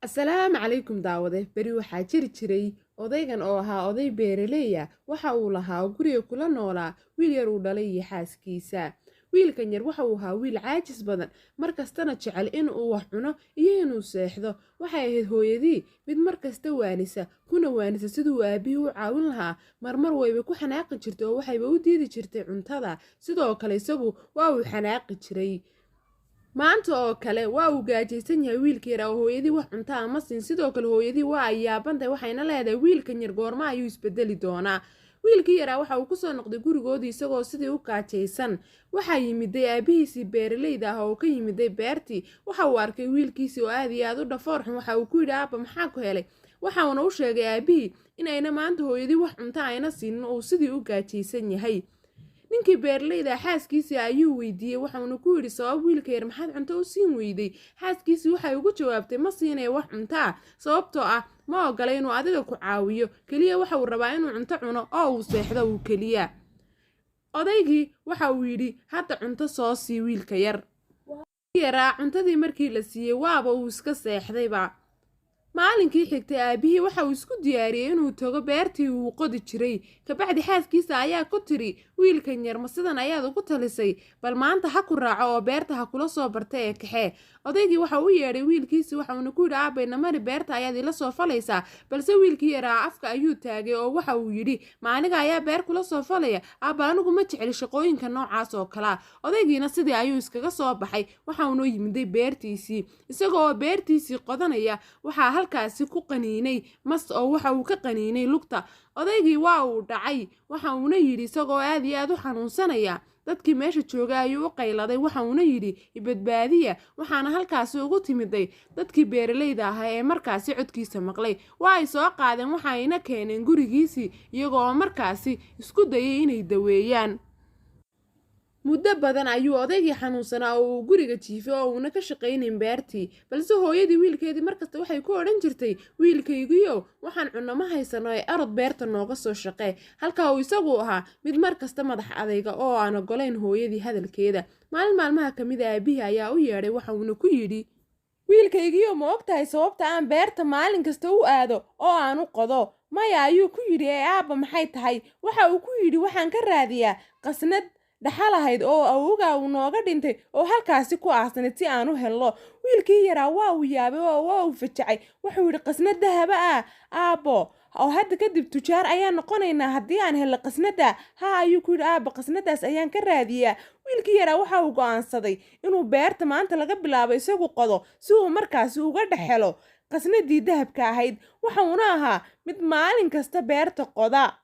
Asalaamu calaykum daawade. Beri waxaa jiri jiray odaygan oo ahaa oday beeraleya. Waxa uu lahaa guriga kula noolaa wiil yar uu dhalay iyo xaaskiisa. Wiilkan yar waxa uu ahaa wiil caajis badan, markastana jecel in uu wax cuno iyo inuu seexdo. Waxay ahayd hooyadii mid markasta waanisa, kuna waanisa siduu aabihii u caawin lahaa. Marmar wayba ku xanaaqi jirtay oo waxayba u diidi jirtay cuntada. Sidoo kale isagu waa uu xanaaqi jiray. Maanta oo kale waa uu gaajaysan yahay wiilka yar oo hooyadii wax cunta ama siin. Sidoo kale hooyadii waa ay yaabantahay, waxayna leedahay wiilkan yar goorma ayuu isbedeli doonaa? Wiilkii yaraa waxa uu kusoo noqday gurigoodii isagoo sidii u gaajaysan. Waxaa yimiday aabihiisii beeraleyda ah oo ka yimiday beertii. Waxa uu arkay wiilkiisii oo aad iyo aad u dhafoor xun. Waxa uu ku yidhi, "Aabba, maxaa ku helay?" Waxauna u sheegay aabihii in ayna maanta hooyadii wax cunto ayna siinin, uu sidii u gaajaysan yahay. Ninkii beeraleyda xaaskiisii ayuu weydiiyey, waxauna ku yidhi, "Sabab wiilka yar maxaad cunto u siin weyday?" Xaaskiisii waxay ugu jawaabtay, "Ma siinaya wax cunto ah, sababtoo ah ma ogola inuu adiga ku caawiyo. Keliya waxa uu rabaa inuu cunto cuno oo uu seexdo uu keliya." Odaygii waxa uu yidhi, "Hadda cunto soo sii wiilka yar." Yaraa cuntadii markii la siiyey waaba uu iska seexdayba. Maalinkii xigtay aabihii waxa uu isku diyaariyey inuu tago beertii uu qodi jiray. Kabacdi xaaskiisa ayaa ku tiri, "Wiilkan yar ma sidan ayaad ugu talisay? Bal maanta ha ku raaco oo beerta ha kula soo barta ee kaxee." Odaygii waxa u yeedhay wiilkiisi, waxauna ku yidhi, "Aabay, namari, beerta ayaad ila soo falaysaa." Balse wiilkii yaraa afka ayuu taagay oo waxa uu yidhi, "Ma aniga ayaa beer kula soo falaya, aabba? Anigu ma jecli shaqooyinka noocaas oo kalea." Odaygiina sidii ayuu iskaga soo baxay, waxauna yimiday beertiisii. Isagoo beertiisii qodanaya waxaa halkaasi ku qaniinay mas oo waxa uu ka qaniinay lugta. Odaygii waa uu dhacay, waxa uuna yidhi isagoo aad iyo aad u xanuunsanaya, dadkii meesha jooga ayuu u qayladay, waxa uuna yidhi, "Ibadbaadiya." Waxaana halkaasi ugu timiday dadkii beeraleyda ahaa ee markaasi codkiisa maqlay. Waa ay soo qaadeen, waxayna keeneen gurigiisii, iyagoo markaasi isku dayay inay daweeyaan. Muddo badan ayuu odaygii xanuunsanaa oo uu guriga jiifay oo uuna ka shaqaynayn beertii. Balse hooyadii wiilkeedii markasta waxay ku odhan jirtay, "Wiilkaygiiyow, waxaan cunno ma haysano ee orod beerta nooga soo shaqee." Halka uu isagu ahaa mid markasta madax adayga oo aan ogolayn hooyadii hadalkeeda. Maalin maalmaha ka mid a aabihii ayaa u yeedhay, waxa uuna ku yidhi, "Wiilkaygiiyo, ma ogtahay sababta aan beerta maalin kasta u aado oo aan u qodo?" "Maya," ayuu ku yidhi, "ee aabba maxay tahay?" Waxa uu ku yidhi, "Waxaan ka raadiyaa qasnad dhaxal ahayd oo awowgaa uu nooga dhintay oo halkaasi ku aasnayd si aan u helno." Wiilkii yaraa waa uu yaabay oo waa uu fajacay. Wuxuu yidhi, "Qasnad dahaba ah, aabbo? Oo hadda kadib tujaar ayaan noqonaynaa haddii aan helno qasnada?" "Ha," ayuu ku yidhi aabba, "qasnadaas ayaan ka raadiyaa." Wiilkii yaraa waxa uu go'aansaday inuu beerta maanta laga bilaabo isagu qodo si uu markaasi uga dhex helo qasnadii dahabka ahayd. Waxa uuna ahaa mid maalin kasta beerta qoda.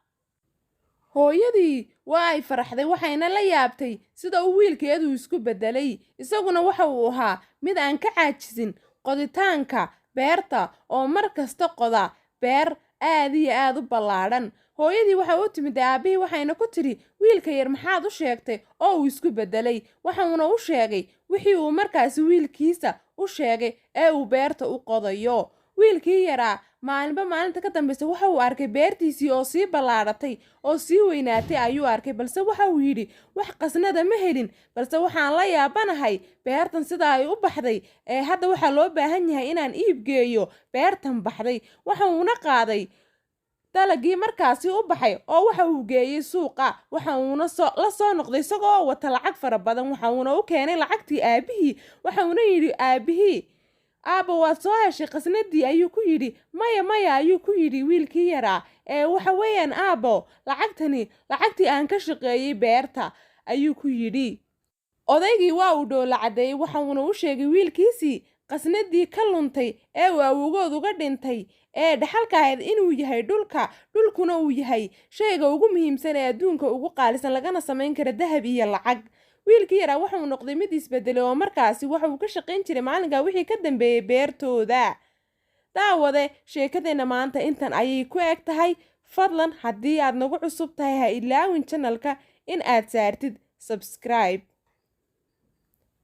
Hooyadii waa ay faraxday, waxayna la yaabtay sida uu wiilkeedu isku beddelay. Isaguna waxa uu ahaa mid aan ka caajisin qoditaanka beerta oo mar kasta qoda beer aad iyo aad u ballaadhan. Hooyadii waxa u timid aabihii, waxayna ku tidhi, "Wiilka yar maxaad u sheegtay oo uu isku beddelay?" Waxuuna u sheegay wixii uu markaasi wiilkiisa u sheegay ee uu beerta u qodayo. Wiilkii yaraa maalinba maalinta ka dambaysa waxa uu arkay beertiisii oo sii ballaadhatay oo sii weynaatay ayuu arkay. Balse waxa uu yidhi, "Wax qasnada ma helin, balse waxaan la yaabanahay beertan sida ay u baxday ee hadda waxaa loo baahan yahay inaan iib geeyo beertan baxday." Waxa uuna qaaday dalagii markaasi u baxay oo waxa uu geeyey suuqa. Waxa uuna la soo noqday isagoo wata lacag fara badan. Waxa uuna u keenay lacagtii aabihii. Waxa uuna yidhi aabihii, "Aabba, waad soo heshay qasnadii?" ayuu ku yidhi. "Maya, maya," ayuu ku yidhi wiilkii yaraa, "ee waxa weeyaan aabbo, lacagtani lacagtii aan ka shaqeeyey beerta," ayuu ku yidhi. Odaygii waa uu dhoola caddeeyey, waxa uuna u sheegay wiilkiisii qasnadii ka luntay ee uu awowgood uga dhintay ee dhaxalka ahayd inuu yahay dhulka, dhulkuna uu yahay shayga ugu muhiimsan ee adduunka ugu qaalisan, lagana samayn karo dahab iyo lacag. Wiilkii yaraa wuxuu noqday mid isbedelay oo markaasi waxa uu ka shaqayn jiray maalinkaa wixii ka dambeeyey beertooda. Daawade, sheekadeenna maanta intan ayay ku eg tahay. Fadlan haddii aad nagu cusub tahay, ha ilaawin channelka in aad saartid subscribe.